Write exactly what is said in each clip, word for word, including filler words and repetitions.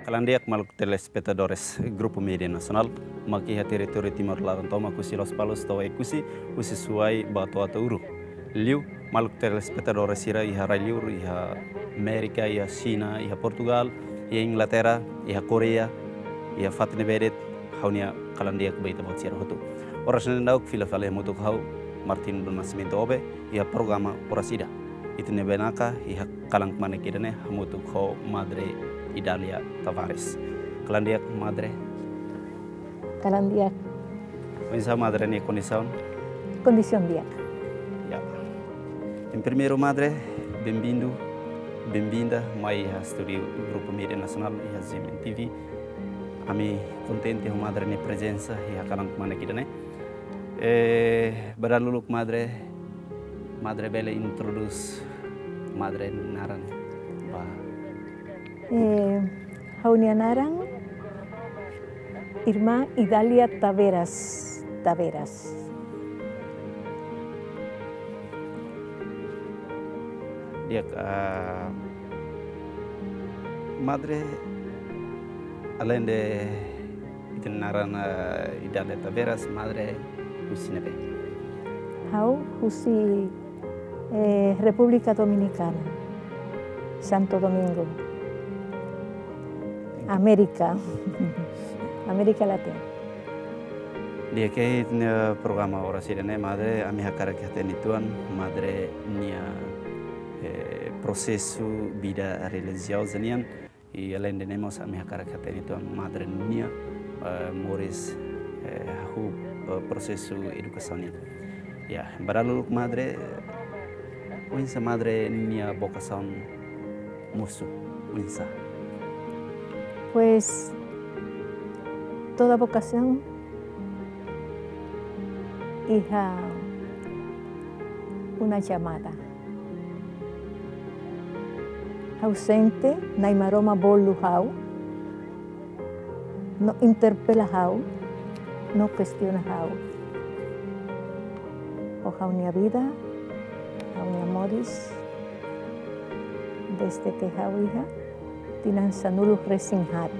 Kalan di'ak maluk telespetadores Grupo Media Nasionál, mak iha territóriu Timor laran tomak husi Lospalos to'o Oekusi, husi Suai ba to'o Ataúro. Liu, maluk telespetadores sira iha rai-liur, iha Amérika, iha Xina, iha Portugál, iha Inglaterra, iha Koreia, iha fatin ne'ebé de'it, ha'u-nia kalan di'ak ba ita-boot sira hotu. Oras ne'e daudaun fila fali hamutuk ho ha'u, Martin do Nascimento Obe, iha programa Oras Ida. Ita-nia bainaka iha kalan kmanek ida-ne'e hamutuk ho Madre Idália Tavares. Kalan di'ak, Madre. Kalan di'ak. Oinsá Madre nia kondisaun? Kondisaun di'ak. Ya. Em primeiru, Madre, bem-vindo, bem-vinda mai iha estúdiu Grupo Media Nasionál iha G M N T V. Ami kontente ho Madre nia prezensa iha kalan kmanek ida-ne'e. Eh, ba dala uluk, Madre, Madre bele introdús Madre naran ba. Eh, ha'u-nia naran Irmã Idália Tavares, Tavares. Di'ak, ah, Madre, além de ita-nia naran, ah, Idália Tavares, Madre husi ne'ebé? Ha'u husi, eh, Repúblika Dominikana, Santo Domingo. Amérika. Amérika Latina. Di'ak, iha programa Oras Ida ne'e, Madre, ami hakarak hatene uitoan Madre nia, eh, prosesu vida relijioza nian. I além de ne'e mós ami hakarak hatene uitoan Madre nia, eh, moris, eh, hahú, eh, prosesu edukasaun nian. Ya, ba dala uluk, Madre, oinsá Madre nia vokasaun mosu, oinsá? Pues, toda vocación iha una llamada. Ha'u sente Na'i Maromak bolu ha'u, no interpela ha'u, no kestiona ha'u. Ho ha'u-nia vida, ha'u-nia moris, desde ke ha'u iha tinan sanulu-resin-haat.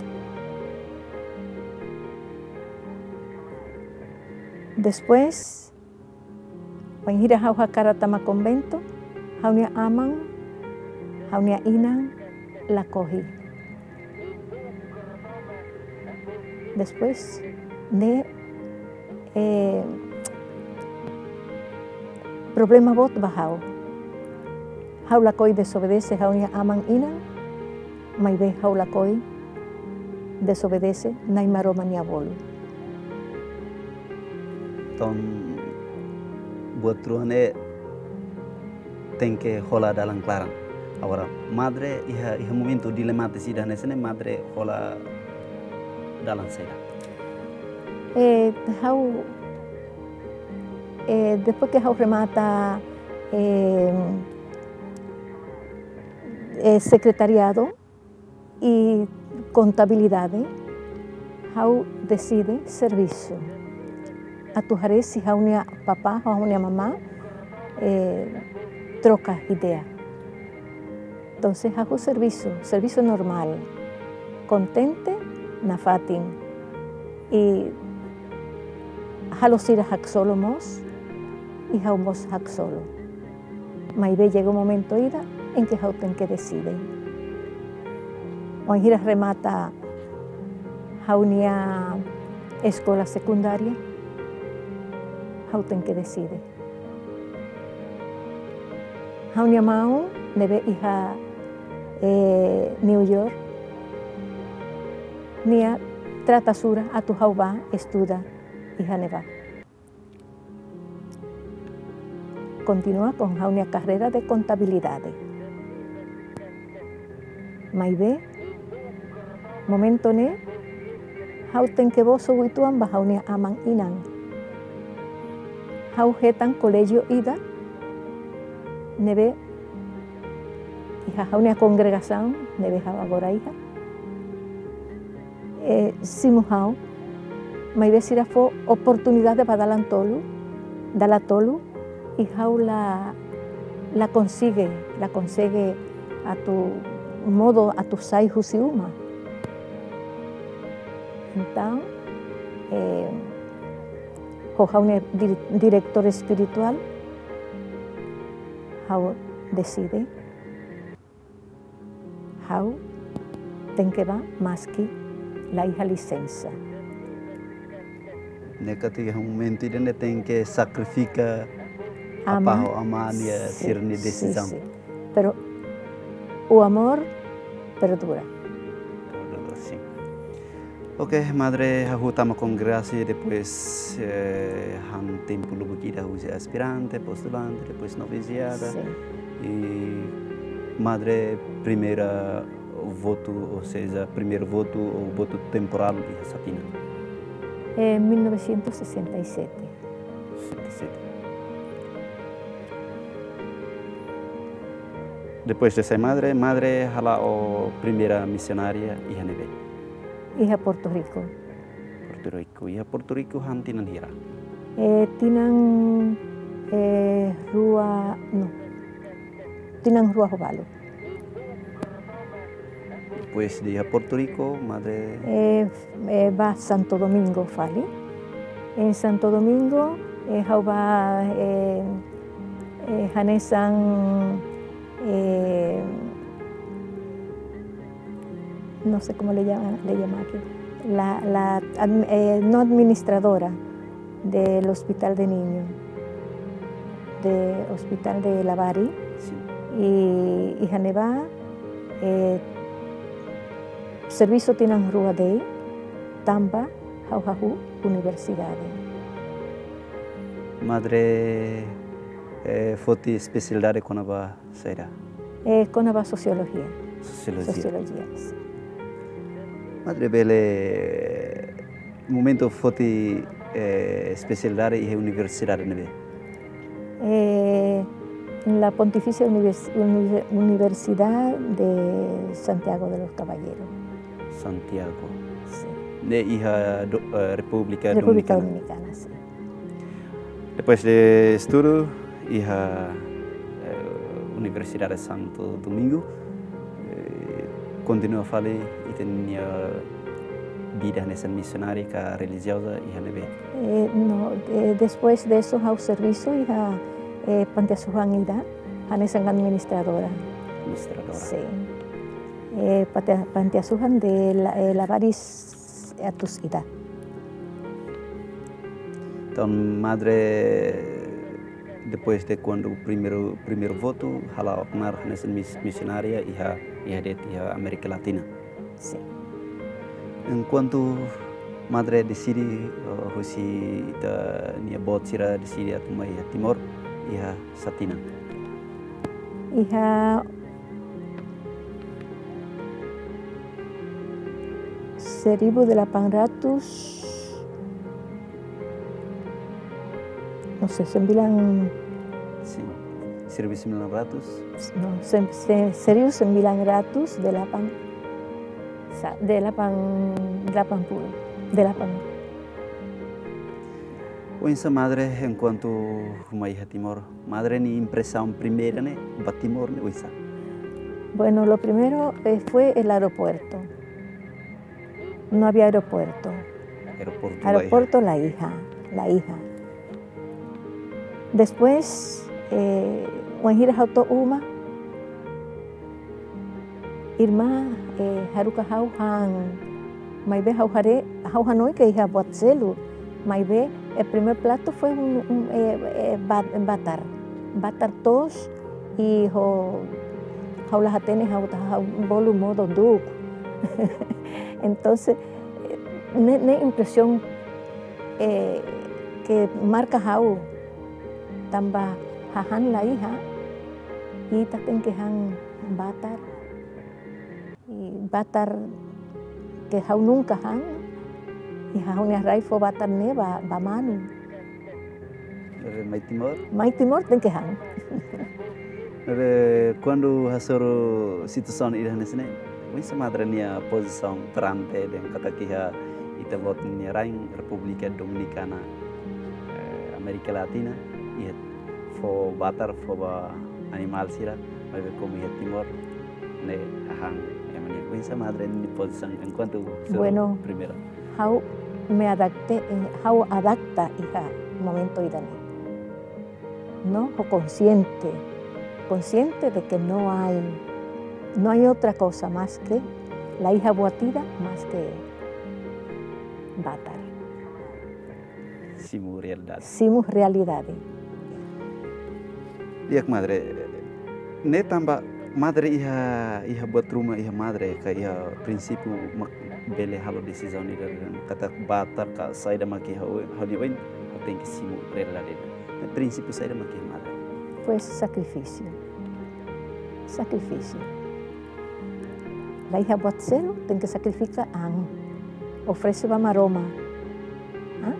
Después, bainhira ha'u hakarak tama konventu, ha'u-nia aman, ha'u-nia inan lakohi. Después, ne'e, eh, problema boot ba ha'u. Ha'u lakohi desobedese ha'u-nia aman inan, maibé ha'u lakohi desobedese Na'i Maromak nia bolu. Entaun, buat rua ne'e tenke hola dalan klaran. Agora, Madre, iha, iha momentu dilema ida hanesan ne'e, Madre hola dalan saida? Eh, ha'u, eh, depois ke ha'u remata, eh, eh, sekretariadu i kontabilidade, ha'u deside servisu. Atu haree se ha'u-nia papá, ha'u-nia mamá, eh, troka ideia. Entonces, ha'u servisu, servisu normál. Kontente nafatin. I halo sira haksolok mós, i ha'u mós haksolok. Maibé chega momentu ida em que ha'u tenke deside. Wainhira remata ha'u-nia eskola sekundária, ha'u tenke deside. Ha'u-nia maun ne'ebé iha, eh, New York, nia trata sura atu ha'u bá estuda iha ne'ebá. Kontinua ho ha'u-nia karreira de kontabilidade. Maibé, momentu ne'e, ha'u tenke boso uitoan ba ha'u-nia aman inan. Ha'u hetan koléjiu ida, ne'ebé iha ha'u-nia kongregasaun, ne'ebé ha'u agora iha. Eh, simu ha'u, maibé sira fó oportunidade ba dalan tolu, dala tolu, i ha'u la, la konsege, la konsege atu modo atu sai husi uma. Entaun, eh, ho ha'u-nia dir-, diretór espirituál, ha'u deside, ha'u tenke bá maski la iha lisensa. Ne'e katak iha momentu ida-ne'e tenke sakrifika Amá. Apá ho amá nia, sin, sira-nia, sin, desizaun. Sin. Pero o amor perdura. Perdura, sin. Oke, madre, hahú tama kongregasi, depois, eh, han tempu lubuk ida husi aspirante, postulante, depois noviziada. Sin. I madre primeira votu, ou seja, primeiru votu ou votu temporál iha sá tinan? Eh, mil novecentos e sessenta e sete. Sessenta e sete. Depois de sai madre, madre hala'o primeira misionária iha ne'ebé? Iha Porto Rico. Porto Rico. Iha Porto Rico han tinan hira? Eh, tinan, eh, rua, no. Tinan rua ho balu. Depois de iha Porto Rico, madre? Eh, eh, bá Santo Domingo fali. Em Santo Domingo, eh, ha'u bá, eh, eh, hanesan, eh, no sé cómo le llama, le llama aquí, la, la adm-, eh, no administradora del Hospital de Niño, de Hospital de Labari. Sí. I, i iha ne'ebá, eh, servisu tinan rua de'it, tanba ha'u hahú universidade. Madre, eh, foti espesialidade kona-ba saida? Eh, kona-ba sosiolojia. Sosiolojia. Sosiolojia, sin. Madre bele momentu foti, eh, espesialidade iha universidade ne'ebé? Eh, en la Pontificia Univers-, Unive-, Universidad de Santiago de los Caballeros. Santiago. Sí. Ne'e iha do-, eh, Repúblika Dominikana. Repúblika Dominikana, sí. Depois de estudu iha, eh, Universidade Santo Domingo, eh, kontinua fali ita-nia vida hanesan misionária ka relijioza iha ne'ebé? Eh, no, eh, depois de eso ha'u servisu iha, eh, panti asuhan ida, hanesan administradora. Administradora. Sí. Eh, panti, panti asuhan de la, eh, Labari atus ida. Entaun, madre, depois de kuandu primeiru, primeiru votu, hala'o knaar hanesan mis-, misionária iha, iha de'it iha Amérika Latina. Sin. Enkuantu madre deside, eh, husi ita-nia boot sira deside atu mai iha Timor, iha sá tinan? Iha seribu delapan ratus, no sé, sembilan. Sin, seribu sembilan ratus. No, sem-, se-, seribu sembilan ratus delapan, sa-, delapan, delapan puluh, delapan. Oinsá madre, enkuantu mai iha Timor, madre nia impresaun primeira ne'e ba Timor ne'e oinsá? Bueno, lo primero, eh, fue el aeropuerto. No había aeropuerto. Aeropuerto la iha. Aeropuerto la iha, la iha. Después, eh, wainhira ha'u to'o uma, irmán, eh, haruka ha'u han, maibé ha'u haree, ha'u hanoin ke iha buat seluk, maibé, eh, primeiro prato foi um, um, eh, eh, ba-, batar. Batar toos, i ho, ha'u la hatene, ha'u ta, ha'u bolu modo du'uk. Entonces, eh, ne'e, ne'e impresaun, eh, ke marka ha'u, tanba hahán la iha, ita tenke han batar. I batar ke ha'u nunka han, i ha'u-nia rai fó batar ne'e ba, ba manu. Ne'ebé mai Timor? Mai Timor tenke han. Ne'ebé kuandu hasoru situasaun ida hanesan ne'e, oinsá madre nia pozisaun perante dehan katak iha ita-boot nia rain Repúblika Dominikana, eh, Amérika Latina, iha fó batar, fó ba animál sira, maibé komu iha Timor, Ne'e hahán ema nian. Oinsá madre nia pozisaun enkuantu soro Bueno, primeira? Ha'u me adapte, eh, ha'u adapta iha momentu ida-ne'e. No ho konsiente, konsiente de que no hay, no hay otra cosa más que, la iha buat ida más que batar. Simu realidade. Simu realidade. Di'ak madre, ne'e tanba madre iha, iha buat ruma iha madre ka iha prinsípiu mak bele halo desizaun ida katak batar ka saida mak iha oin, ha'u-nia oin, ha'u tenke simu realidade. Prinsípiu saida mak iha madre? Pues sakrifísiu. Sakrifísiu. La iha buat seluk, tenke sakrifika an. Oferese ba Maromak. Ha?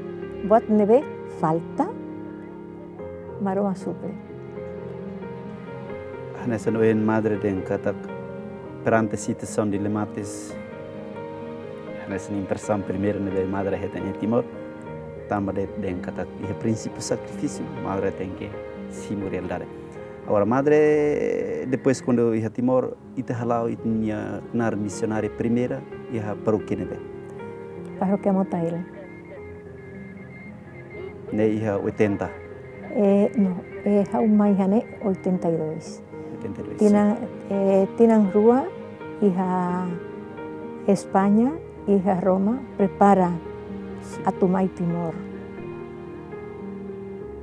Buat ne'ebé falta, Maromak supre. Hanesan ohin madre dehan katak perante situasaun dilematis. Hanesan impresaun primeira ne'ebé madre hetan iha Timor. Tanba de'it dehan katak iha prinsípiu sakrifísiu, madre tenke simu realidade. Agora madre, depois kuandu iha Timor, ita hala'o ita-nia knaar misionária primeira iha parókia ne'ebé? Parókia Motael. Ne'e iha oitenta? Eh, no, eh, ha'u mai iha ne'e oitenta e dois. Oitenta e dois, Tinan, sim. Eh, tinan rua iha España, iha Roma, prepara, sim, atu mai Timor.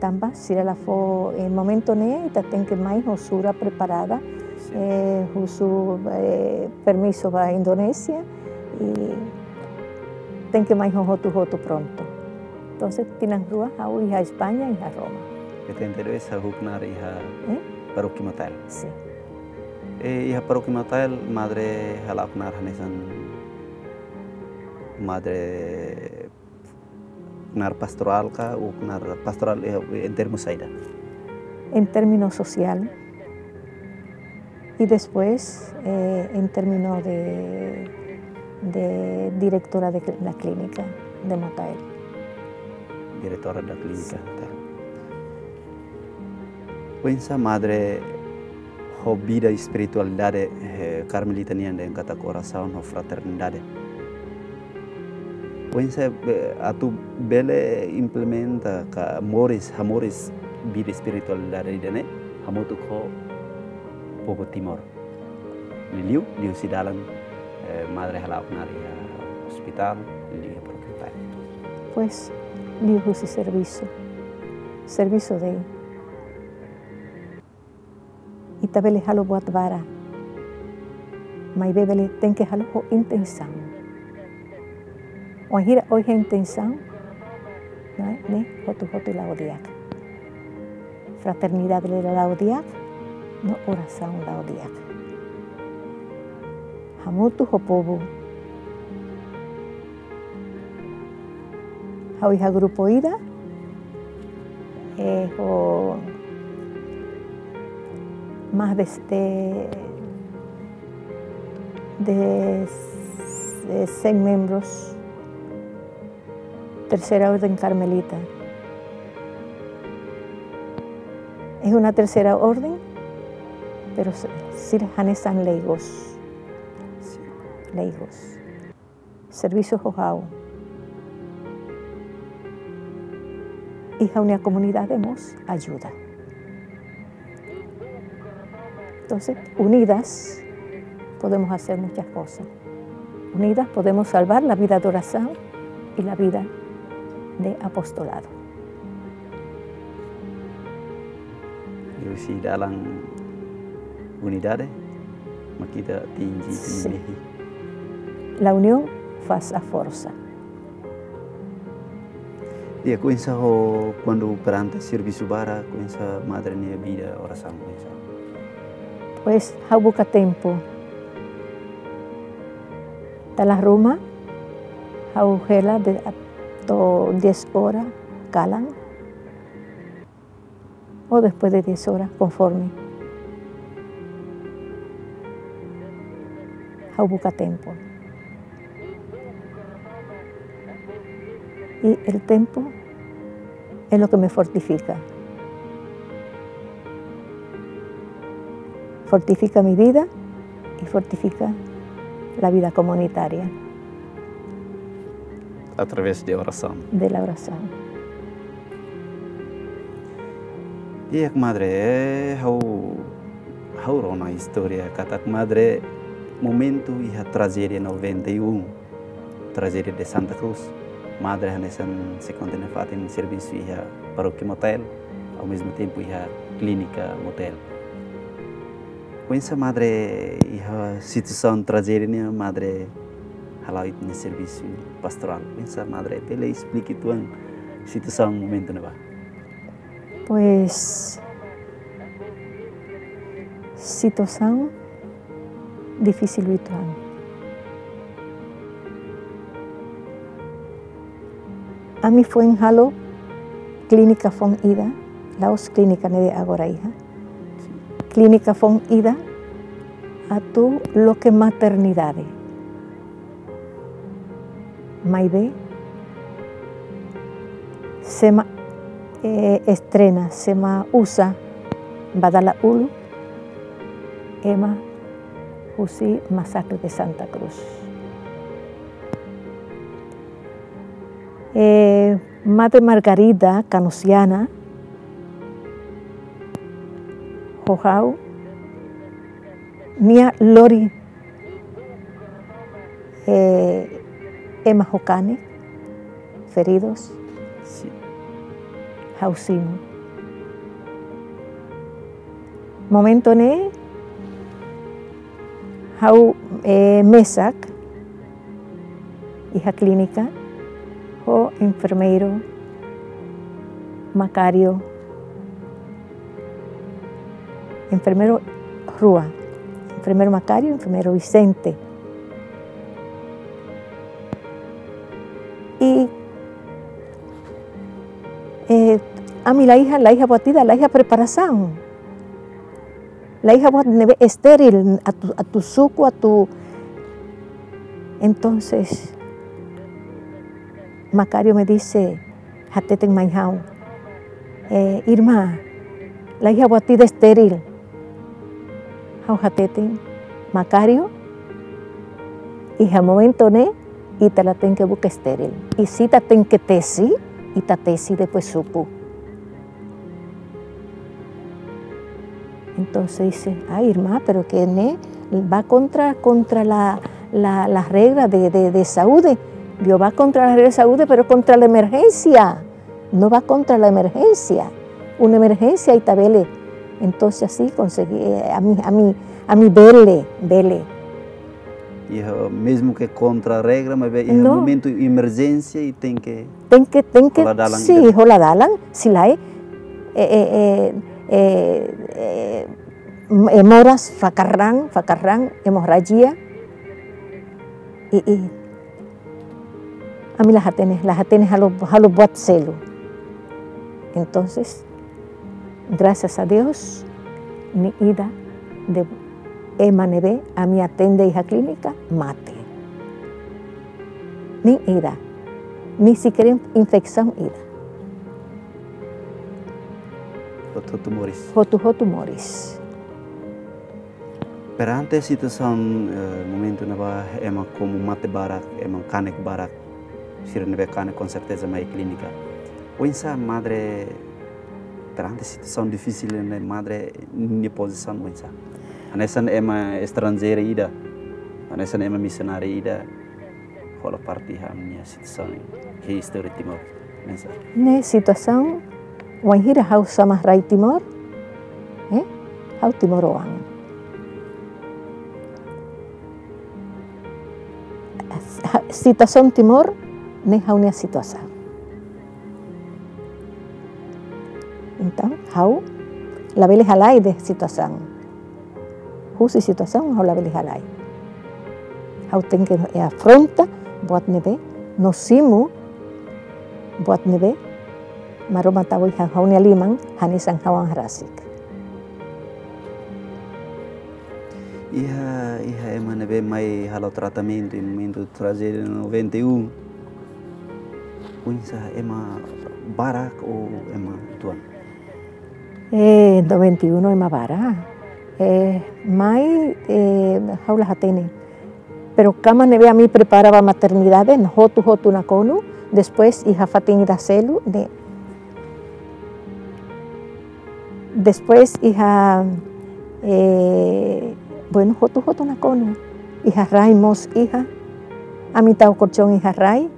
Tanba sira la fó, eh, momentu ne'e, ita tenke mai ho surat preparada, sim, eh, husu, eh, permisu ba Indonézia, i tenke mai ho hotu-hotu prontu. Entonces, tinan rua ha'u iha España, iha Roma. Oitenta e dois ha'u knaar iha, eh, Parókia Motael. Sim. Eh, iha Parókia Motael, madre hala'o knaar hanesan madre knaar pastorál ka, ou knaar pastorál, eh, en termu saida? En término social. Y después, eh, en término de, de directora de cl-, la clínica de Motael. Diretora da clínica, sí, Motael. Oinsá madre ho vida espiritualidade, eh, karmelita nian dehan katak orasaun ho fraternidade. Oinsá, eh, atu bele implementa ka moris, hamoris vida espiritualidade ida-ne'e hamutuk ho povu Timor. Liuliu, liuhusi dalan, eh, madre hala'o knaar iha ospitál, liuliu iha parókia. Pues, liuhusi servisu. Servisu de'it. Ita bele halo buat barak. Maibé bele tenke halo ho intensaun. Wainhira oin intensaun, ne'e, ne'e hotu-hotu la'o di'ak. Fraternidade la'o di'ak, no orasaun la'o di'ak. Hamutuk ho povu. Ha'u iha grupu ida, eh, ho más de, de, de, de cien miembros, Terceira Orden Carmelita. Es una tercera orden, pero se, sira hanesan leigos. Sí. Leigos. Servisu ho ha'u. I ha'u-nia komunidade mós ajuda. Entonces, unidas podemos hacer muchas cosas. Unidas podemos salvar la vida de oración y la vida de apostolado. Liuhusi dalan unidade, mak ita atinje, sí, atinje. La unión faz a fuerza. Di'ak, oinsá ho kuandu perante servisu barak, oinsá madre nia vida orasaun, oinsá? Pues, ha'u buka tempu. Dala ruma, ha'u hela de, to'o dez ora kalan. O después de diez horas, conforme. Ha'u buka tempu. Y el tiempo es lo que me fortifica. Fortifica mi vida y fortifica la vida comunitaria. A través de orasaun. De la oración. Di'ak madre, eh, ha'u, ha'u rona istória katak madre momentu iha trajédia noventa e um, trajédia de Santa Cruz. Madre hanesan sei kontinua fatin servisu iha parókia Motael, ao mesmo tempo iha klínika Motael. Oinsá madre iha situasaun trajédia ne'e madre hala'o ita-nia servisu pastorál? Oinsá madre bele esplika uitoan situasaun momentu ne'ebá? Pues, situasaun difisil uitoan. Ami foin halo klínika foun ida, la'ós klínika ne'ebé agora iha. Klínika foun ida atu loke maternidade. Maibé, sé mak, eh, estrena, sé mak uza ba dala uluk, ema husi masakre de Santa Cruz. Eh, Madre Margarida Canusiana, ho ha'u, nia lori, eh, ema ho kanek, feridos. Sí. Ha'u simu. Momentu ne'e, ha'u, eh, mesak iha klínika ho enfermeiru Macario, enfermeiru rua, enfermeiru Macario, enfermeiru Vicente. I, eh, ami la iha, la iha buat ida, la iha preparasaun. La iha buat ne'ebé estéril, atu, atu suku, atu. Entonces, Macario me dice, hateten mai ha'u, eh, "Irmã, la iha buat ida estéril." Ha'u hateten, "Macario, iha momentu ne'e, ita la tenke buka estéril. I se ita tenke tesi, ita tesi depois suku." Entonces dice, "Ay, irmã, pero que ne'e va contra, contra la, la, la regla de, de, de saúde. Dios va contra la regla de saúde, pero contra la emergencia. No va contra la emergencia. Una emergencia ita bele." Entonces así conseguí, eh, ami, ami, ami bele, bele. Iha, mesmu ke kontra regra, maibé iha momentu emerjénsia ita tenke, tenke, tenke, hola dalan, sí, ida, hola dalan, se lae, eh, eh, eh, eh, eh, em-, emoras fakarrang, fakarrang, hemorragia. I, i ami la hatene, la hatene halo, halo buat seluk. Entonces, gracias a Dios, ne'e ida de ema ne'ebé ami atende iha klínika mate. Ne'e ida, ni siquiera infeksaun ida. Hotu-hotu moris. Hotu-hotu moris. Perante situasaun, eh, momentu ne'ebá ema komu mate barak, ema kanek barak, sira ne'ebé kanek konserteza mai klínika. Oinsá madre, perante situasaun difisil ne'e madre nia pozisaun oinsá? Hanesan ema estranjeira ida, hanesan ema misionária ida, hola parte iha ami-nia situasaun iha istória Timor. Oinsá? Ne'e situasaun, wainhira ha'u sama rai Timor, eh, ha'u timoroan. Situasaun Timor, ne'e ha'u-nia situasaun. Entaun, ha'u labele halai de'it situasaun. Husi situasaun ha'u labele halai. Ha'u tenke afronta buat ne'ebé, no simu buat ne'ebé Maromak tau iha ha'u-nia liman hanesan ha'u-nia an rasik. Iha, iha ema ne'ebé mai halo tratamentu iha momentu trajédia noventa e um. Oinsá, ema barak ou ema uitoan? Eh, noventa e um ema barak. Eh, mai, eh, ha'u la hatene. Pero kama ne'ebé ami prepara ba maternidade, hotu-hotu nakonu, depois iha fatin ida seluk, de, depois iha, eh, bueno, hotu-hotu nakonu. Iha rai mós iha, ami tau kolxaun iha rai.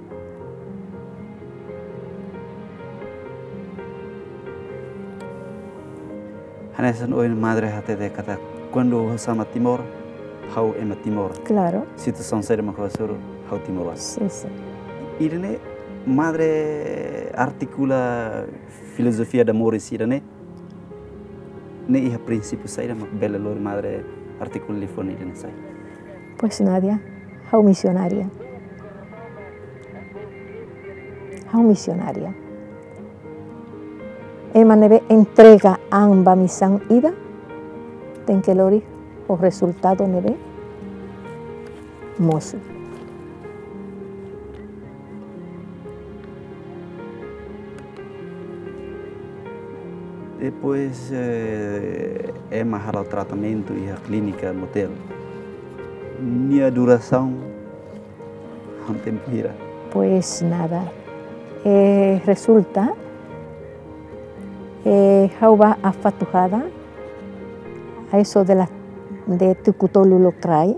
Hanesan ohin madre hatete katak, kuandu ha'u hanesan ema Timor, ha'u ema Timor. Claro. Situasaun saida mak ha'u hasoru, ha'u timoroan. Sí, sí. Ida-ne'e madre artikula filozofia de amor sira-ne'e, ne'e iha prinsípiu saida mak bele lori madre artikula liafuan ida-ne'e sai? Pues Nadia, ha'u misionária. Ha'u misionária. Ema ne'ebé entrega an ba misaun ida, tenke lori ho rezultadu ne'ebé mosu. Depois, eh, ema halo tratamentu iha klínika Motael. Nia durasaun han tempu hira? Pues nada. Eh, resulta, eh, ha'u ba Afatuhada, a eso de la, de tuku tolu lokraik,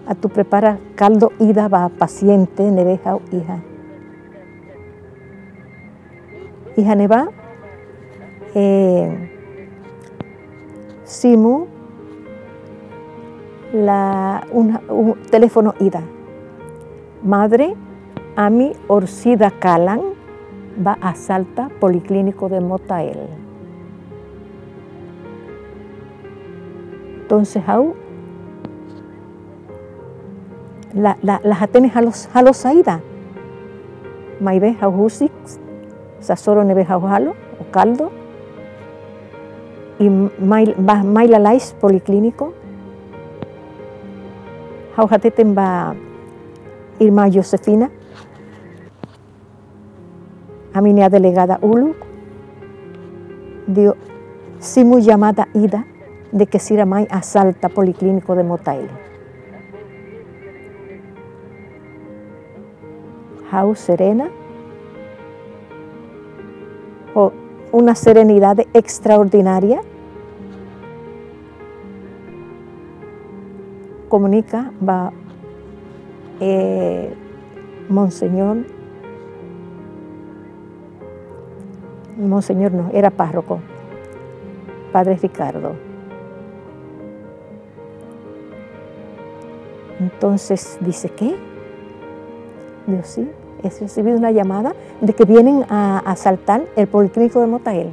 atu prepara kaldu ida ba pasiente ne'ebé ha'u iha. Iha ne'ebá, eh, simu la un, un telefone ida. Madre, ami orsida kalan ba asalta Policlínico de Motael. Entonces ha'u la, la, la hatene halo, halo saida. Maibé ha'u husik sasoro ne'ebé ha'u halo, o kaldu. I mai, ba, mai lalais Policlínico. Ha'u hateten ba irmã Josefina, ami-nia delegada uluk, ha'u simu llamada ida de que sira mai asalta Policlínico de Motael. Ha'u serena, ho una serenidade extraordinária, komunika ba, eh, Monseñór, Monseñór no, era párroco, Padre Ricardo. Entonces dice, ¿qué? Digo, sí, he recibido una llamada de que vienen a, a asaltar el policlínico de Motael.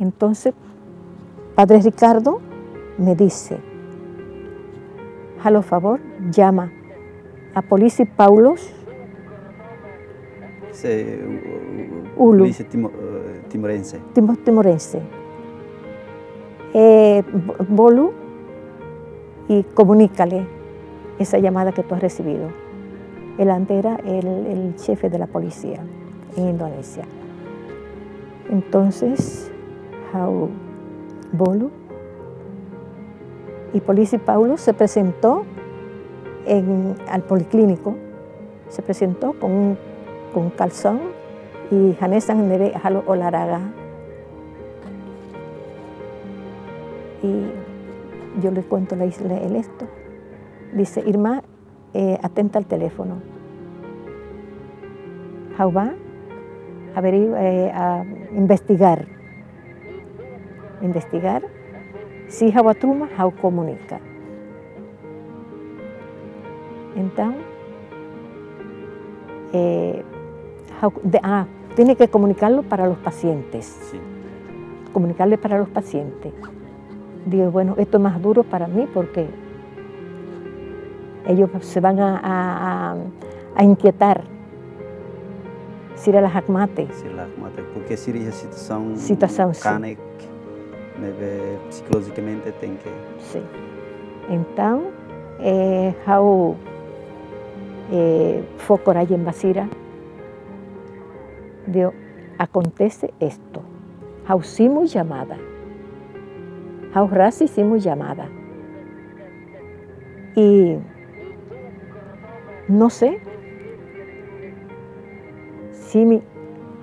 Entonces, Padre Ricardo me dice, halo favor, llama a Polisi Paulus. Se, u, u, u, Uluk. Polísia timo-, eh, timorense. Timo-, timorense. Eh, bo-, bolu y comunícale esa llamada que tú has recibido. Él antes era el, el jefe de la policía en Indonesia. Entonces, ha'u bolu, y Polisi Paulus se presentó en, al policlínico, se presentó con un, con un calzón y hanesan ne'ebé halo olahraga. Y yo le cuento la, la, el esto. Dice, irmã, eh, atenta al teléfono. Ha'u ba, averigua, eh, a investigar. Investigar. Se ha'u hatún, ha'u komunika. Entaun, eh, ha'u, de, ah, tiene que comunicarlo para los pacientes. Sí. Comunicarle para los pacientes. Digo, bueno, esto es más duro para mí porque ellos se van a, a, a, a inquietar. Sira la hakmatek. Sira la hakmatek, porque sira iha situasaun, situasaun, sí, kanek, ne'ebé psikolojikamente tenke. Sí. Entaun, eh, ha'u, eh, fó korajen ba sira. Digo, acontece esto. Ha'u simu chamada. Ha'u rasik simu chamada. I no sé se imi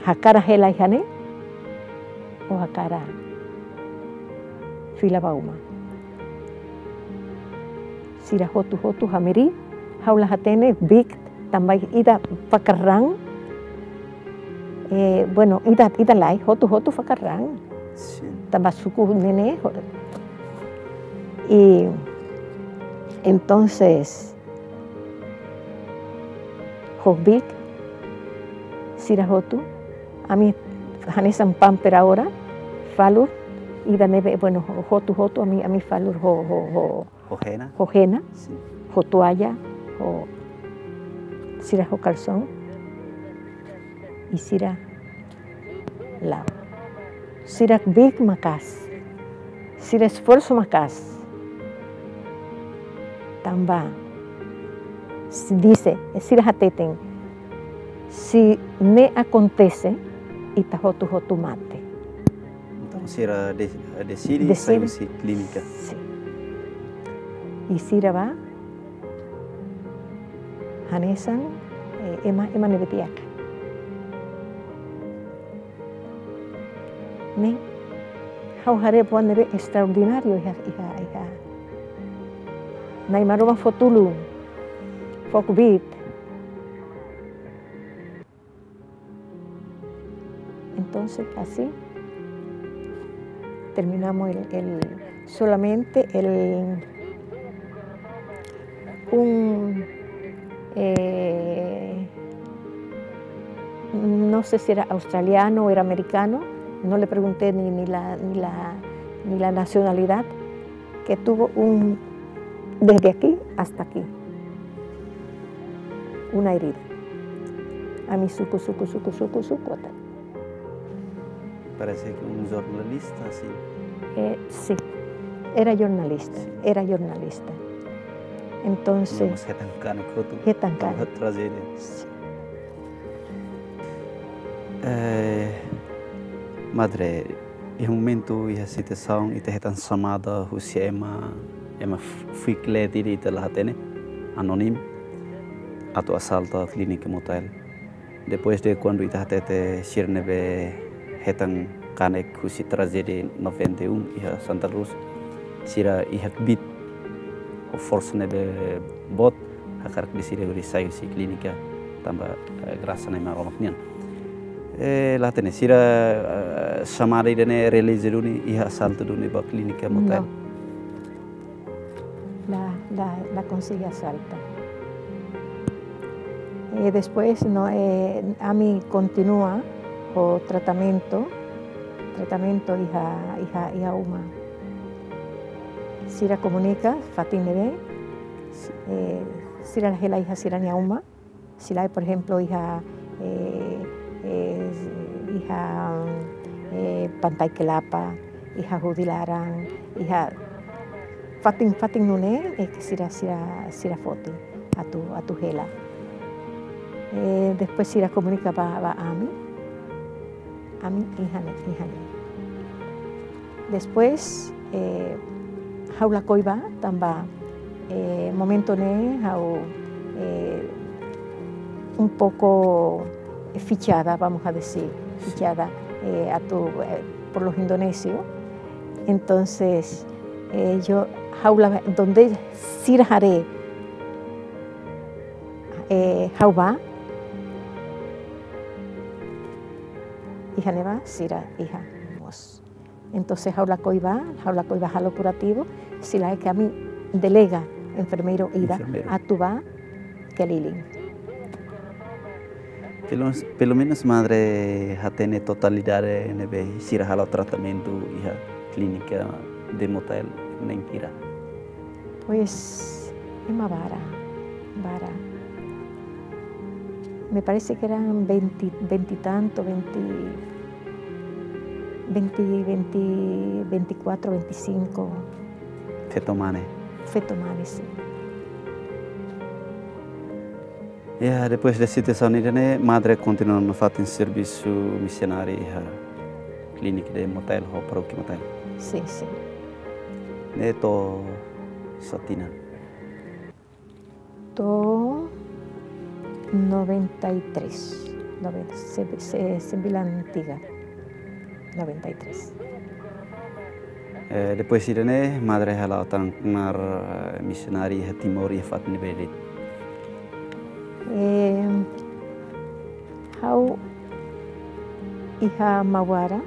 hakarak hela iha ne'e ou hakarak fila ba uma. Sira hotu-hotu hamriik, ha'u la hatene, bik tanba ida fakar raan. Eh, bueno, ida, ida lai, hotu-hotu fakar raan. Sí. Tanba suku ne'e ne'e, ho-, i entonces, ho bik, sira hotu, ami hanesan pamper agora, falur, ida ne'ebé, bueno, ho-, hotu-hotu, ami, ami falur ho, ho, ho, Ho hena? Ho hena, Sí. Ho toalla, ho sira ho kalson, i sira la'o. Sira bik maka'as, sira esforsu maka'as. Tanba, se dise, sira hateten, se ne'e akontese, ita hotu-hotu mate. Entaun, sira de-, deside Deside. Sai husi klínika. Sí. I sira bá, hanesan, eh, ema, ema ne'ebé di'ak. Ne'e, ha'u haree buat ne'ebé estraordináriu iha, iha, iha. Na'i Maromak fó tulun, fó kbiit. Entonces, así terminamos el, el, solamente el, un, eh, no sé si era australiano o era americano, no le pregunté ni, ni la, ni la, ni la nacionalidad, que tuvo un, desde aquí hasta aquí, una herida. Ami suku, suku, suku, suku, suku, até. Parece que un jornalista, sí. Eh, sí, era jornalista, Sí. Era jornalista. Entonces, Mas hetan kanek hotu. Hetan kanek. Tanba trajedia. Sí. Eh, madre, iha momentu, iha situasaun, ita hetan xamada husi ema, ema f-, fuik lee diri ita la hatene, anónimu, atu asalta klínika Motael. Depois de kuandu ita hatete sira ne'ebé hetan kanek husi trajedia noventa e um iha Santa Cruz, sira iha kbiit ho forsa ne'ebé boot, hakarak deside hodi sai husi klínika tanba, eh, grasa Na'i Maromak nian. Eh, la hatene sira, eh, xamada ida-ne'e realiza duni iha asaltu duni ba klínika Motael? No. La, la, la konsege asalta. Eh, después, no, eh, ami kontinua ho tratamentu, tratamentu iha, iha, iha uma. Sira komunika fatin ne'ebé, eh, sira hela iha sira-nia uma. Sira, por ejemplo, iha, eh, eh, iha, eh, Pantai Kelapa, iha Hudi Laran, iha fatin-fatin nune'e, eh, sira, sira, sira foti atu, atu hela. Eh, después sira komunika ba, ba ami. Ami iha ne'e, iha ne'e. Después, eh, ha'u lakohi bá, tanba, eh, momentu ne'e ha'u, eh, un poco fichada, vamos a decir, fichada, eh, atu, eh, por los indonesio. Entonces, eh, yo, ha'u la, donde sira haree, eh, ha'u bá, iha ne'ebá, sira iha mós. Entonces, ha'u lakohi bá, ha'u lakohi bá halo kurativu, sira lae ke ami delega enfermeiru ida Enfermeiru. Atu bá keliling. Pelo, pelo menos madre hatene totalidade ne'ebé sira halo tratamentu iha klínika de Motael ne'e hira? Pues, ema barak, barak. Me parece que eran veinte, veinte y tanto, veinte, veinte, veinte, veinticuatro, veinticinco. Feto mane? Feto mane, sí. Ya, depois de situasaun ida-ne'e, madre kontinua nafatin servisu misionáriu iha klínika de Motael ho parókia Motael. Sin, sin. Ne'e to'o sá tinan? To'o noventa y tres. Noventa, se, se, sembilan tiga. Noventa y tres. Eh, depois ida-ne'e, madre hala'o tan knaar, eh, misionáriu iha Timor iha fatin ne'ebé de'it? Eh, ha'u iha Maubara.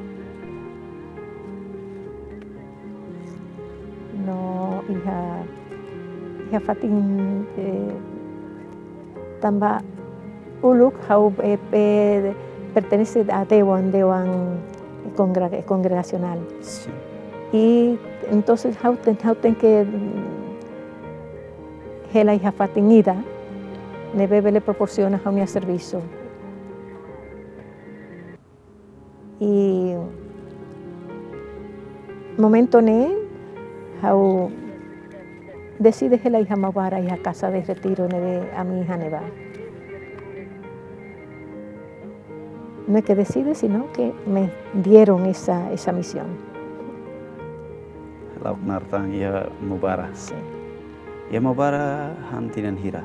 No iha, iha fatin, eh, tanba uluk ha'u, eh, eh, pertenese a dewan, dewan kongra-, kongregasionál. Sin. I entonses ha'u ten, ha'u tenke, mm, hela iha fatin ida ne'ebé bele proporsiona ha'u-nia servisu. I momentu ne'e ha'u deside hela iha Maubara iha casa de retiro ne'ebé ami iha ne'ebá. No es que decide, sino que me dieron esa, esa misión. Hala'o knaar tan iha Maubara. Sí. Iha Maubara han tinan hira?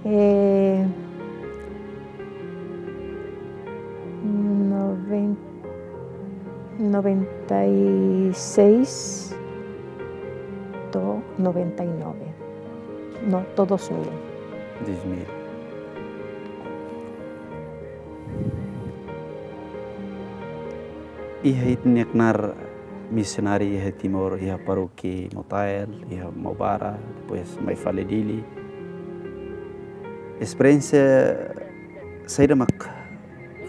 Eh, noven-, noventa y seis to'o noventa y nueve. No, to'o dos mil. Dos mil. Iha ita-nia knaar misionáriu iha Timor, iha parókia Motael, iha Maubara, depois mai fali Dili. Esperiénsia saida mak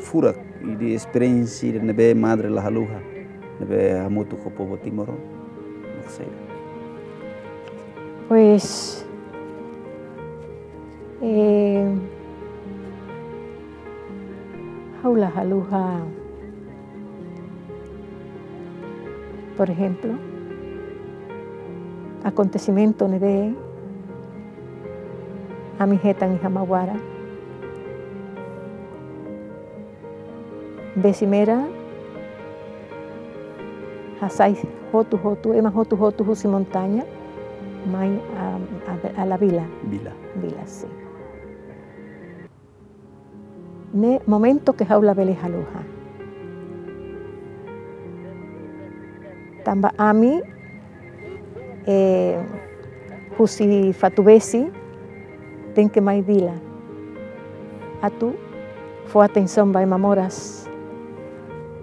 furak, i de esperiénsia ne'ebé madre la haluha, ne'ebé hamutuk ho povu Timor, mak saida? Pues, eh, ha'u la haluha, por ejemplo, akontesimentu ne'ebé ami hetan iha Maubara. Vez primera, hasai hotu-hotu, ema hotu-hotu husi montaña, mai a, a, a la vila. Vila. Vila, sí. Ne'e momentu ke ha'u labele haluha. Tanba ami, eh, husi Fatubesi, tenke mai vila. Atu fó atensaun ba ema moras.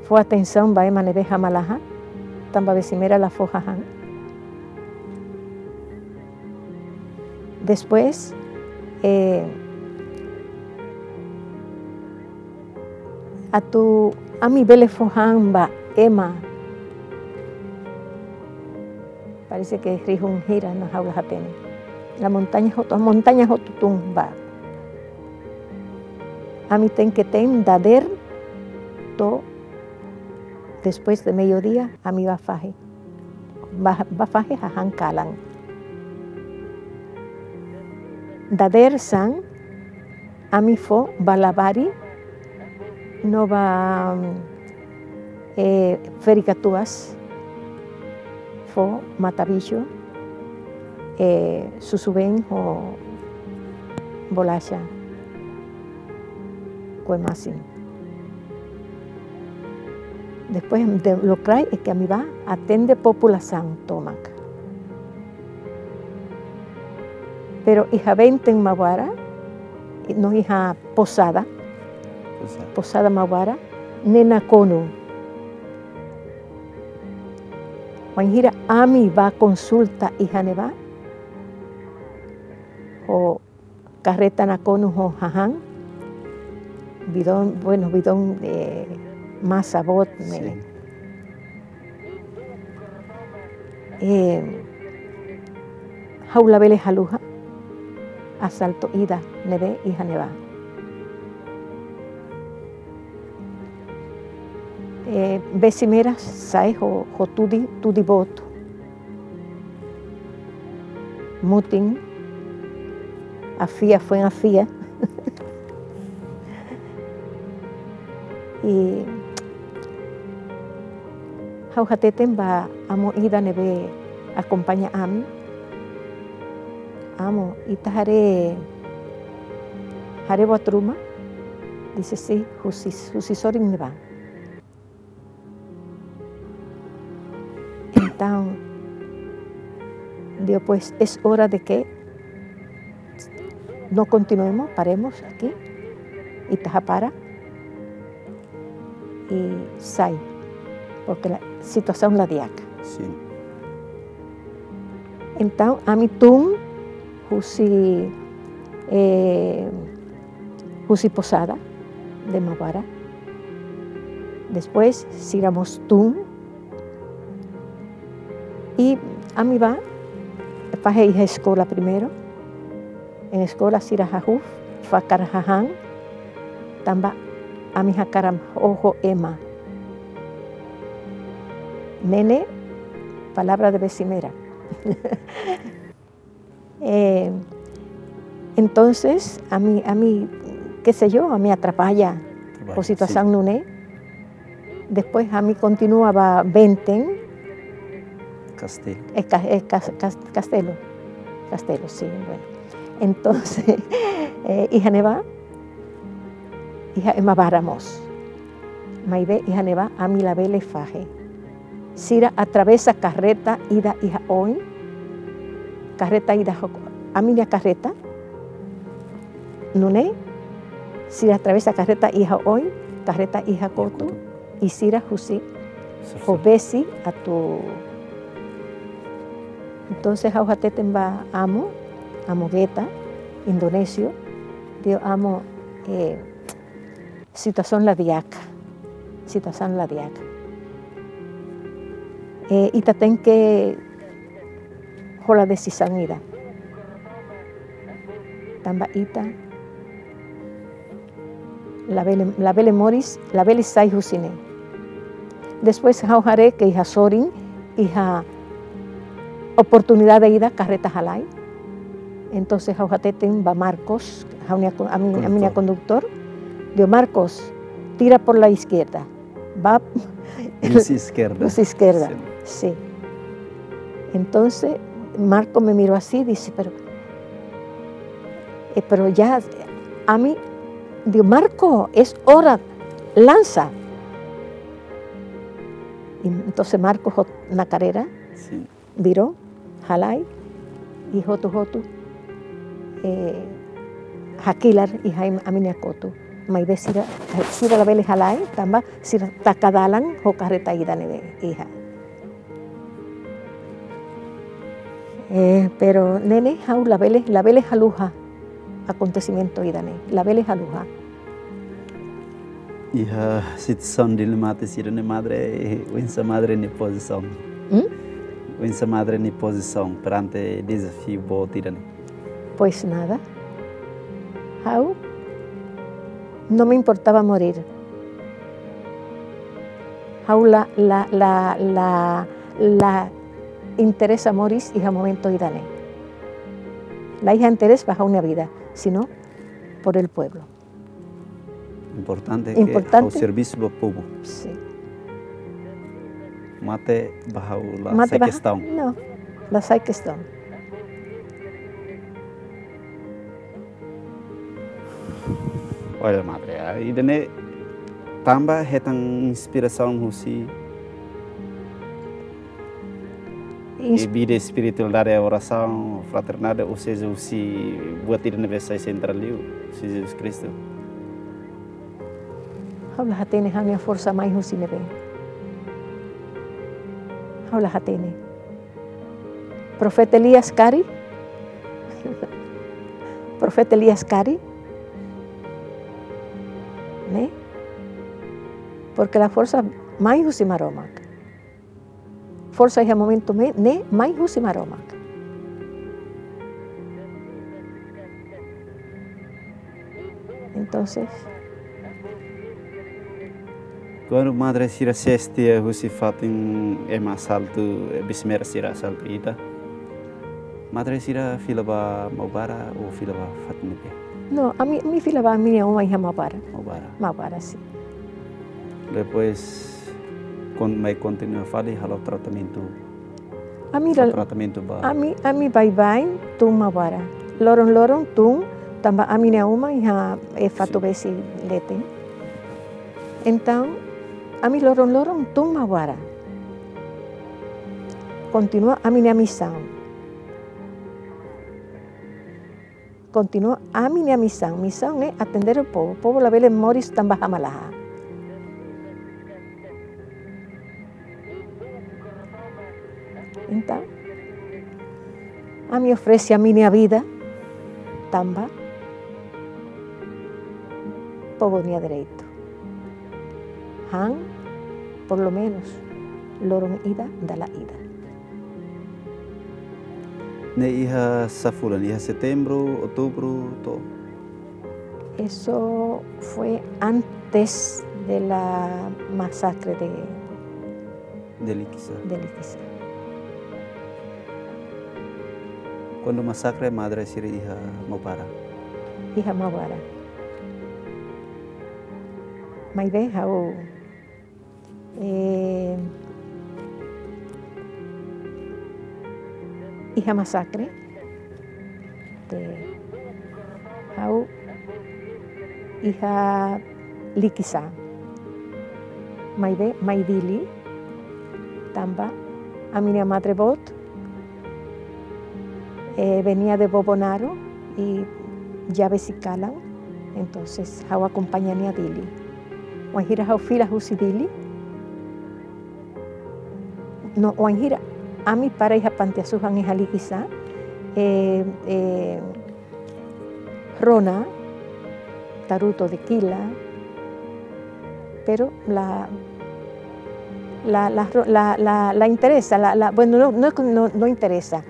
Fó atensaun ba ema ne'ebé hamalaha, tanba vez primera la fó hahán. Después, eh, atu ami bele fó han ba ema. Parese ke rihun hira no ha'u la hatene. La montaña hotu, montaña hotu tun ba. Ami tenke te'in dadeer to'o después de mediodía, ami bá fahe. Bá, bá fahe hahán kalan. Dadeer-saan, ami fó ba Labari, no ba, eh, Ferik-Katuas, fó matabisu, eh, susubeen ho bolaxa, kue-masin. Después de lokraik é ke ami bá atende populasaun tomak. Pero iha benten Maubara, no iha posada. Posada. Posada Maubara, ne'e nakonu. Wainhira ami bá konsulta iha ne'ebá, ho karreta nakonu ho hahán, bidón, bueno, bidón, eh, masa boot, sí, ne'e. Eh, ha'u labele haluha asaltu ida ne'ebé iha ne'ebá. Eh, vez primera sa'e ho, ho tudi, tudi boot. Mutin, afia, foin afia. I Ha'u hateten ba amu ida ne'ebé akompaña ami. Amu, ita haree, haree buat ruma, disse, husi, husi sorin ne'ebá. Então, depois, es hora de que no continuemos, paremos aqui, ita hapara i sai, porque la, situasaun la di'ak. Sin. Então, ami tun husi, eh, husi posada de Maubara. Depois, sira mós tun. I ami bá, fahe iha eskola primeiru. Iha eskola sira hahú, fakar hahán, tanba ami hakarak oho ema. Ne'e ne'e, palavra de Besimeira. Eh, entonces, ami, ami, qué sé yo, ami atrapalla. Atrapalla, ho situasaun, sí, nune'e. Depois, ami kontinua ba Benten. Kastelu. Eh, ka-, eh, kas-, kas-, Kastelu. Kastelu, sí, bueno. Entonces, eh, iha ne'ebá, iha ema barak mós. Maibé iha ne'ebá ami labele fahe. Sira atravesa karreta ida iha oin. Karreta ida ho-, ami-nia karreta. Nune'e, sira atravesa karreta iha oin, karreta iha kotuk, kotuk. I sira husi, sofá, ho besi atu. Entonces, ha'u hateten ba amu, amu Geta, Indonézia, dehan amu, eh, situasaun la di'ak. Situasaun la di'ak. Eh, ita tenke hola desizaun ida. Tanba ita labele, labele moris, labele sai husi ne'e. Depois ha'u haree ke iha sorin, iha oportunidade ida karreta halai. Entonces ha'u hateten ba Marcos, ha'u-nia kon-, ami, ami-nia konduktór. Konduktór. Dehan, "Marcos, tira por la izquierda." Bá luz izquierda. Luz izquierda. Sí. Sí. Entonces, Marco me miró así, dice, "Pero, eh, pero ya, ami, digo, Marco, es hora, lanza." Y entonces Marco hot-, na karreta. Sí. Biro, halai, i hotu-hotu, eh, hakilar iha ami-nia kotuk. Maibé sira, sira labele halai, tanba sira taka dalan ho karreta ida ne'ebé iha. Eh, pero ne'e ne'e ha'u labele, labele haluha akontesimentu ida-ne'e, labele haluha. Iha situasaun dilemátika sira-ne'e, madre, oinsá madre nia pozisaun? Hmm? Oinsá madre nia pozisaun perante dezafiu boot ida-ne'e? Pois nada. Ha'u não me importava morir. Ha'u la, la, la, la, la interesa moris iha momentu ida-ne'e. La iha interese ba ha'u-nia vida, sino por el pueblo. Importante ke ha'u servisu ba povu. Importante. Sin. Mate ba ha'u la sai kestaun. Mate ba ha'u? Não, la sai kestaun. Olha, madre, ah, ida-ne'e tanba hetan inspirasaun husi Ins- i vida espiritualidade, orasaun, fraternidade, ou seja, husi buat ida ne'ebé sai sentrál liu, husi Jesus Kristu. Ha'u la hatene ha'u-nia forsa mai husi ne'ebé. Ha'u la hatene. Profeta Elias karik. Profeta Elias karik. Ne'e? Porque la forsa mai husi Maromak. Forsa iha momentu ne'e, ne'e mai husi Maromak. Entonces, kuandu madre sira sestia husi fatin ema asaltu, eh, Besimeira sira asaltu ita, madre sira fila ba Maubara ou fila ba fatin ne'ebé? No, ami, ami fila ba ami-nia uma iha Maubara. Maubara. Maubara, sin. Depois, Kon-, mai kontinua fali halo tratamentu. Ami Halo la-, tratamentu ba. ami, ami baibain tun Maubara. Loron-loron tun, tanba ami-nia uma iha, eh, Fato Sin. Besi leten. Entaun, ami loron-loron tun Maubara. Kontinua ami-nia misaun. Kontinua ami-nia misaun. Misaun ne'e atender o povu. Povu labele moris tanba hamalaha. Entaun, ami oferese ami-nia vida tanba povu nia direitu. Han, por lo menos, loron ida, dala ida. Ne'e iha sá fulan, iha setembru, outubru, to'o? Eso fue antes de la masacre de De Likisá. de Likisá. Kuandu masakre madre sira iha Maubara? Iha Maubara. Maibé ha'u, eh, iha masakre, te ha'u iha Likisá. Maibé mai Dili, tanba ami-nia madre boot, eh, venia de Bobonaro i Jabesi kalan, entonces ha'u akompaña nia Dili. Wainhira ha'u fila husi Dili, no, wainhira ami para iha panti asuhan iha Likisá, eh, eh, rona, taruto de kila, pero la, la, la, la, la, la interesa, la, la, bueno, no, no, no, no interesa.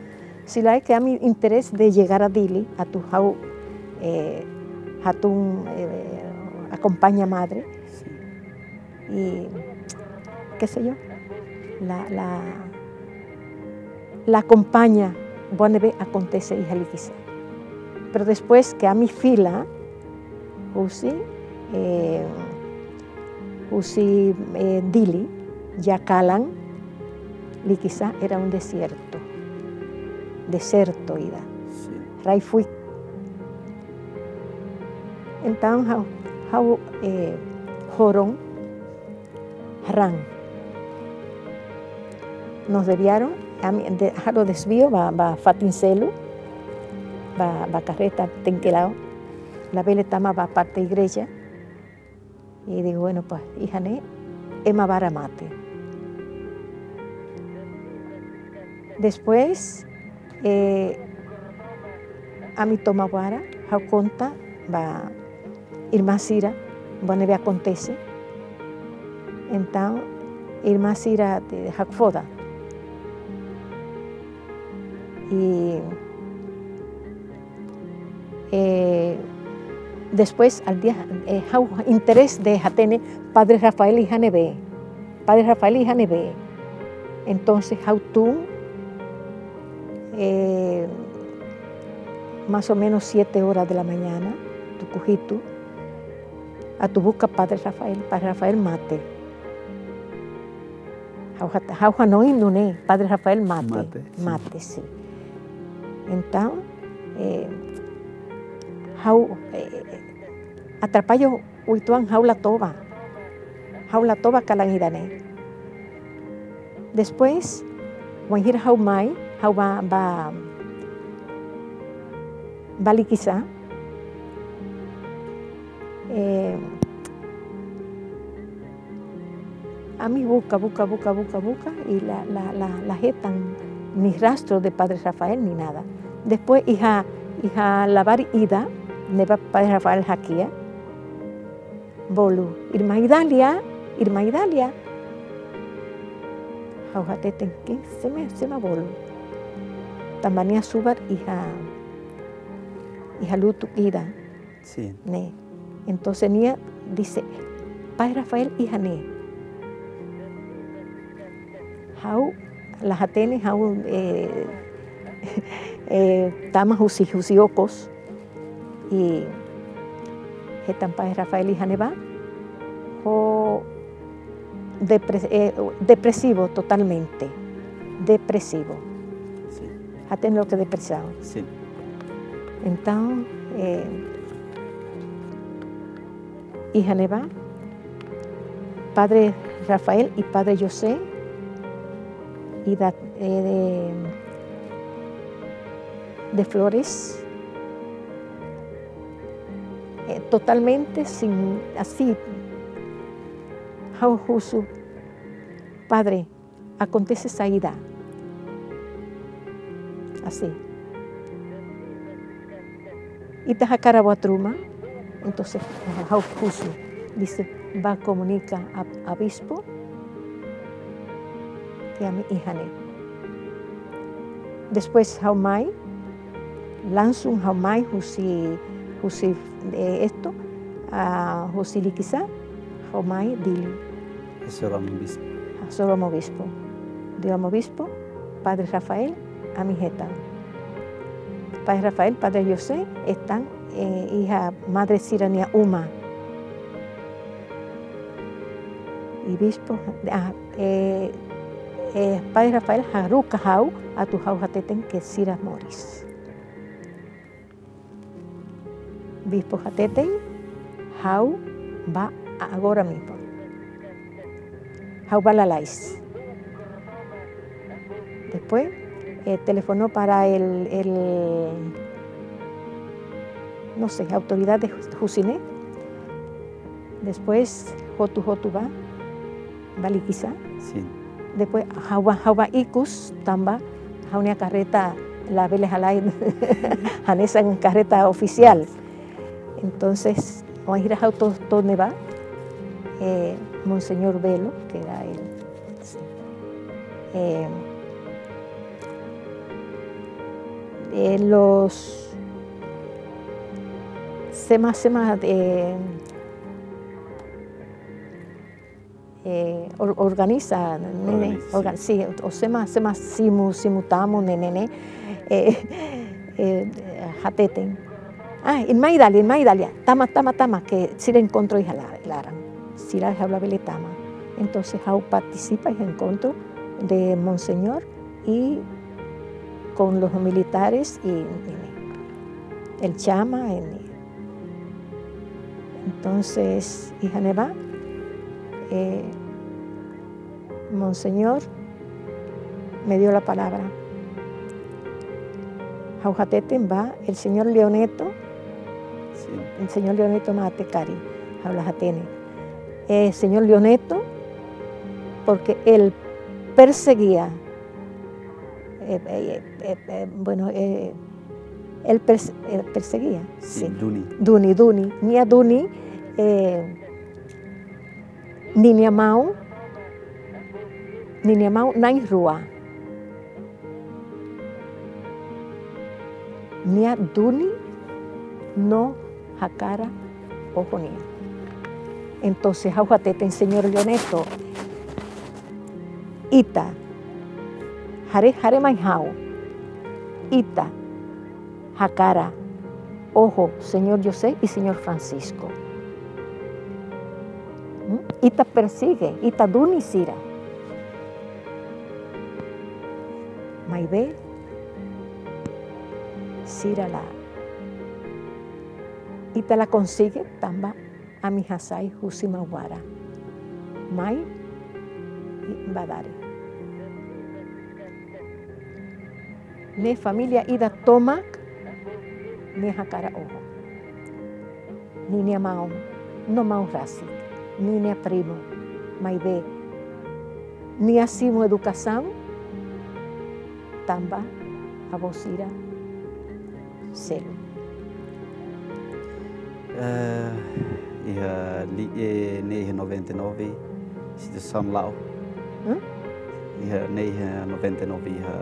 Sino que ami interés de llegar a Dili, atu ha'u, eh, hatún, eh, akompaña madre. Sí. I, qué sé yo, la, la, la akompaña buat ne'ebé akontese iha Likisá. Pero después ke ami fila husi, eh, husi, eh, Dili, ya kalan, Likisá era un desierto. Deserto ida. Sí. Rai fuik. Entaun ha'u, ha'u, eh, horon, raan. Nos desviaron, ami, de, halo desvío ba, ba fatin seluk, ba, ba karreta Tenkelau, labele tama ba parte igreja. I digo, bueno, pues, iha ne'e, ema barak mate. Después, eh, ami to'o Maubara, ha'u konta ba irmán sira buat ne'ebé akontese. Entaun, irmán sira te hakfodak. I, eh, después, al dia, eh, ha'u interés de hatene Padre Rafael iha ne'ebé. Padre Rafael iha ne'ebé. Entonces, ha'u tun, eh, más o menos siete horas de la mañana, tuku hitu, atu buka Padre Rafael, Padre Rafael mate. Ha'u hat-, ha'u hanoin nune'e, Padre Rafael mate. Mate, sí. Mate, sí. Entaun, eh, ha'u, eh, atrapalla uitoan ha'u la toba. Ha'u la toba kalan ida-ne'e. Después, wainhira ha'u mai, ha'u ba, ba, ba Likisá. Eh, ami buka, buka, buka, buka, buka, i la, la, la, la hetan ni rastro de Padre Rafael ni nada. Después iha, iha labarik ida, ne'ebé Padre Rafael hakiak, bolu, "Irmán Idalia, irmán Idalia." Ha'u hateten, "Ken, sé mak, sé mak bolu?" Tanba nia subar iha, iha lutuk ida. Sí. Ne'e. Entonces nia disse, "Padre Rafael iha ne'e." Ha'u la hatene, ha'u, eh, eh, tama husi, husi okos. I hetan Padre Rafael iha ne'ebá. Ho depre-, eh, depresivo totalmente. Depresivo. Sin. Hatene loke depresaun. Sin. Entaun, eh, iha ne'ebá, Padre Rafael i Padre José, ida, eh, de, de Flores, eh, totalmente sin, así, ha'u husu, Padre, akontese saida. Así. Ita hakarak buat ruma, entaun ha'u husu, dise, bá komunika a, a bispu, ke ami iha ne'e. Depois ha'u mai, langsung ha'u mai husi, husi, eh, esto, ah, husi Likisá, ha'u mai Dili. Hasoru Amu Bispu. Hasoru Amu Bispu. Dehan Amu Bispu, Padre Rafael, ami hetan. Padre Rafael, Padre José, hetan, eh, iha madre sira-nia uma. I bispu, ah, eh, eh, Padre Rafael haruka ha'u, atu ha'u hateten ke sira moris. Bispu hateten, ha'u bá agora mesmo. Ha'u bá lalais. Depois, eh, telefonou para el, el, no sé, autoridade husi ne'e. Depois, hotu-hotu bá, bá Likisá. Sin. Depois, ha'u bá, ha'u bá ikus tanba ha'u-nia karreta labele halai hanesan karreta ofisiál. Entonces, wainhira ha'u to'o, to'o ne'ebá, eh, Monseñór Belo, que era el, sí. Eh, eh, los sema, sema, eh, eh, or-, organiza, ne'e, ne'e, Organiza, orga-, sí. Sí, o sema, sema simu, simu tamu, ne'e, ne'e, ne'e, eh, eh, hateten. Ah, imi mai dala, imi mai dala, tama, tama, tama, ke sira enkontru iha la-, laran. Sira iha labele tama. Entonces, ha'u partisipa iha enkontru de Monseñór i kon los militares i, i el chama, i, entonces, iha ne'ebá, eh, Monseñór me dio la palabra. Ha'u hateten ba el señór Leoneto, Sin. el señór Leoneto Mate Kari, ha'u la hatene. Eh, señór Leoneto, porque él perseguía, eh, eh, eh, eh, bueno, eh, él perse-, eh, perseguía, Sin, sí. Duni. Duni, Duni. Nia Duni, eh, ninia maun, ninia maun na'in-rua. Nia Duni no hakarak oho nia. Entonces, ha'u hateten señór Leoneto, ita, haree, haree mai ha'u, ita hakarak oho señór José i señór Francisco. Hmm? Ita persige, ita duni sira. Maibé, sira la, ita la konsege tanba ami hasai husi Mauara mai Badari. Ne'e família ida tomak ne'e hakarak oho. Ninia maun, no maun rasik, ninia primu, maibé nia simu edukasaun tanba avó sira seluk. Eh, iha li-, eh, ne'e iha noventa e nove, situasaun la'o. Hmm? Iha, ne'e iha noventa e nove, iha,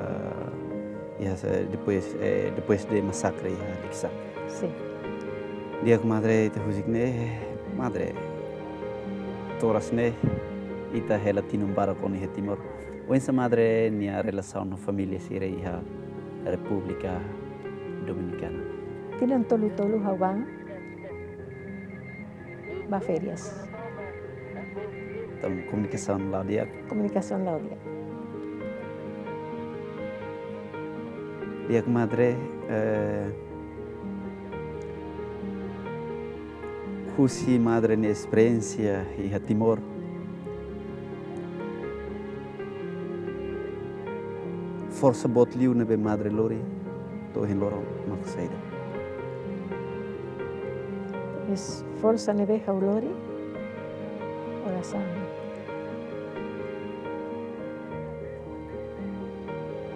iha se-, depois, eh, depois de masakre iha Likisá. Sin. Di'ak, madre, ita husik ne'e, madre. Toras ne'e, ita hela tinan barak ona iha Timor. Oinsá madre nia relasaun ho família sira iha Repúblika Dominikana? Tinan tolu-tolu ha'u bá, bá férias. Entaun, komunikasaun la'o di'ak. Komunikasaun la'o di'ak. Di'ak, madre, eh, husi madre nia esperiénsia iha Timor, forsa boot liu ne'ebé madre lori to'o ohin loron mak saida? Es forsa ne'ebé ha'u lori, orasaun.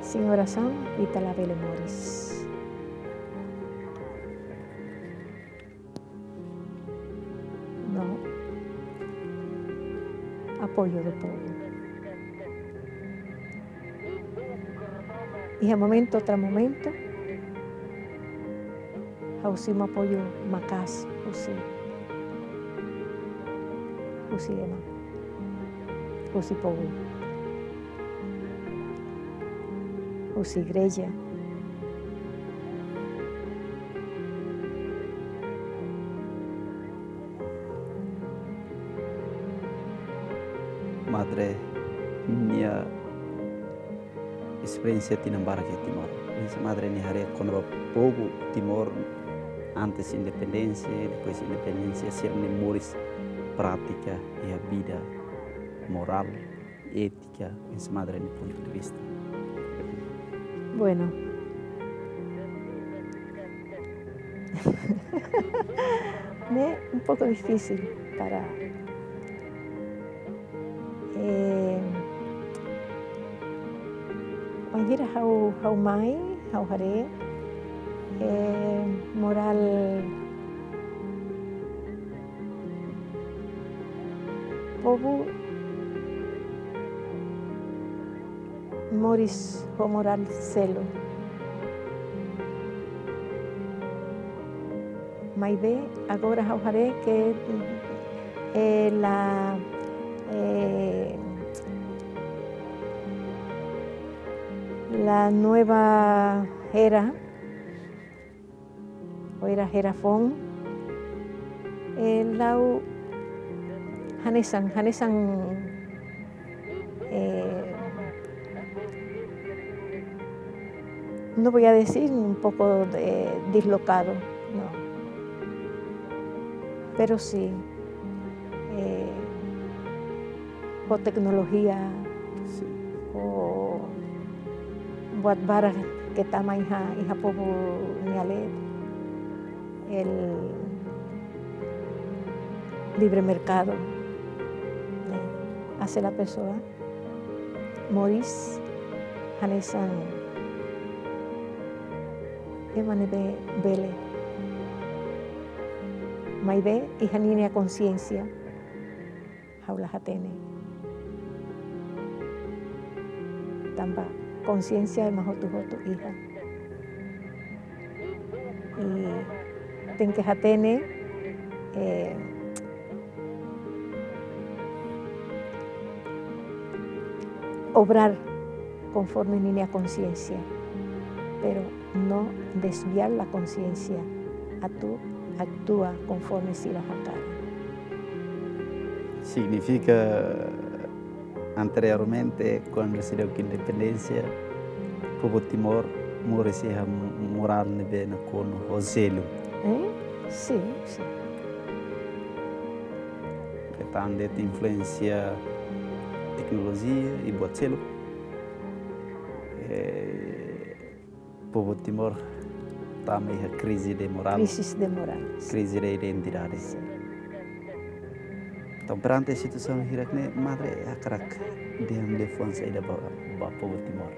Sin orasaun, ita labele moris. No apoiu do povu. Iha momentu, outro momentu, ha'u simu apoiu maka'as husi, husi ema, husi povu, husi igreja. Madre nia esperiénsia tinan barak iha Timor. Oinsá madre nia haree kona-ba povu Timor antes independénsia, depois independénsia, sira-nia moris, prátika iha vida morál, étika, oinsá madre nia pontu de vista? Bueno. Ne'e um pouco difícil para, eh, bainhira ha'u, ha'u mai, ha'u haree, eh, morál povu moris ho morál seluk. Maibé agora ha'u haree ke, eh, la, eh, la nueva era, ou era, era foun, eh, la'o hanesan, hanesan, eh, no voy a decir un poco de, deslocado, no. Pero sí, eh, ho teknolojia, sí, ho buat barak ke tama iha, iha povu nia leet, el libre mercado, eh, hace la persona moris hanesan ema ne'ebé bele. Maibé iha ninia konsiénsia, ha'u la hatene. Tanba konsiénsia ema hotu-hotu iha. I tenke hatene, eh, obrar konforme ninia konsiénsia, pero no desviar la conciencia atu aktua konforme sira hakarak. Signifika, anteriormente, kuandu seidauk independénsia, povu Timor moris iha morál ne'ebé nakonu ho seluk. Eh? Sin, sin. Entaun, de'it influénsia teknolojia i buat seluk, eh, povu Timor tama iha krize de morál. Krize de morál. Krize de identidade. Sin. Entaun, perante situasaun hirak-ne'e, madre hakarak dehan liafuan saida ba, ba povu Timor?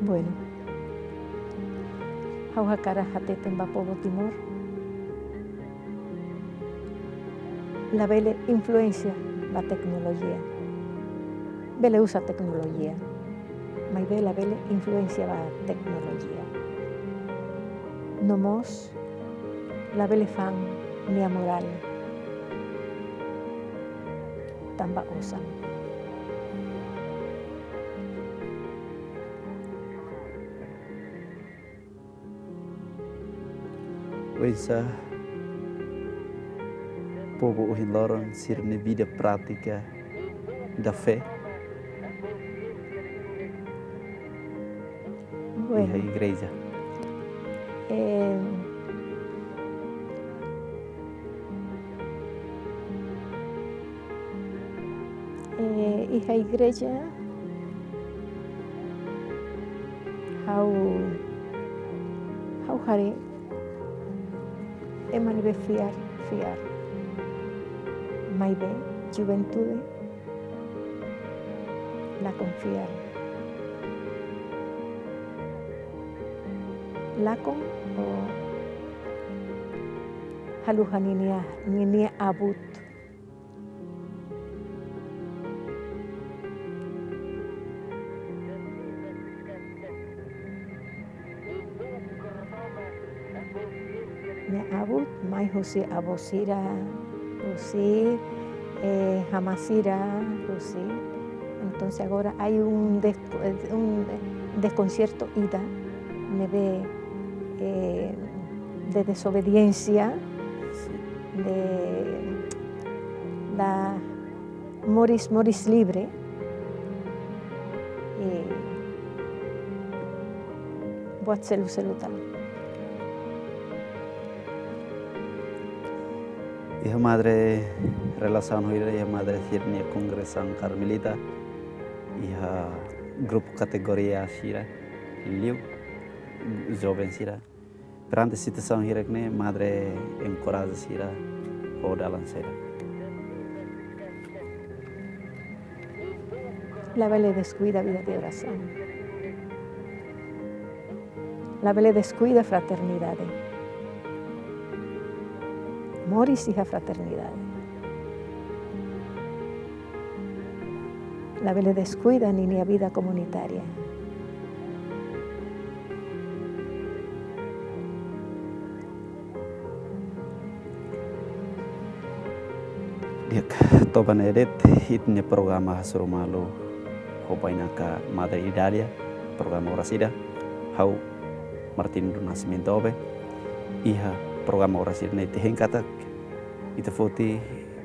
Bueno, ha'u hakarak hateten ba povu Timor, labele influénsia ba teknolojia. Bele uza teknolojia, maibé labele influénsia ba teknolojia. No mós labele fa'an nia morál tanba osan. Oinsá povu ohin loron sira-nia vida prátika da fé Bueno, iha igreja. Eh, eh, iha igreja, ha'u, ha'u haree ema ne'ebé fiar, fiar. Maibé, juventude, la konfia. Lakon o haluha ninia, ninia abut. Ne'e abut mai husi avó sira, husi, eh, hama sira, husi. Entonces agora hay un des-, un desconcierto ida, ne'ebé, eh, de desobediencia, sí, de la moris, moris livre, eh, buat seluk-seluk tan. Iha madre relasaun ho ida, iha madre sira-nia kongregasaun Karmelita, iha grupu kategoria sira, liu, joven sira. Perante situasaun hirak-ne'e, madre enkoraja sira ho dalan saida? Labele deskuida vida de orasaun. Labele deskuida fraternidade. Moris iha fraternidade. Labele deskuida ninia vida komunitaria. Di'ak, to'o ba ne'e de'it, ita-nia programa hasoru malu ho bainaka Madre Idalia, programa Oras Ida, ha'u Martin do Nascimento Obe, iha programa Oras Ida ne'e ita hein katak, ita foti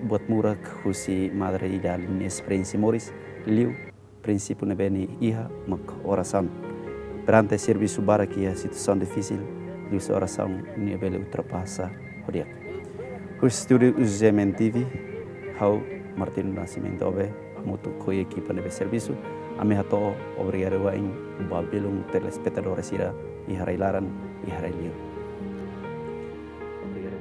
buat murak husi Madre Idalia nia esperiénsia moris, liu prinsípiu ne'ebé nia iha mak orasaun. Perante servisu barak iha situasaun difisil, liuhusi orasaun nia bele ultrapasa ho di'ak. Husi estúdiu U G M N T V, ha'u Martin Nascimento Obe, hamutuk ho ekipa ne'ebé servisu, ami hato'o obrigadu wa'in ba belun telespetadór sira iha rai-laran, iha rai-liur. Obrigadu.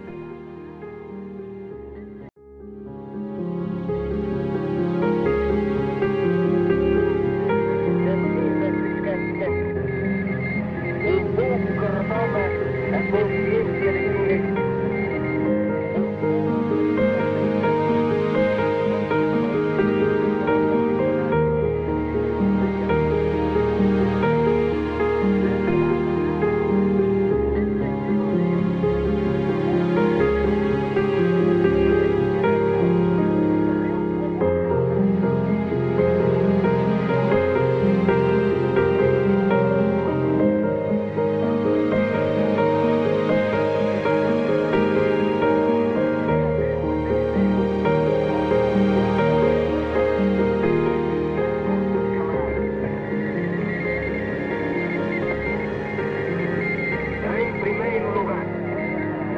Em primeiro lugar,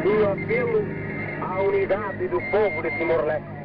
o apelo à unidade do povo de Timor-Leste.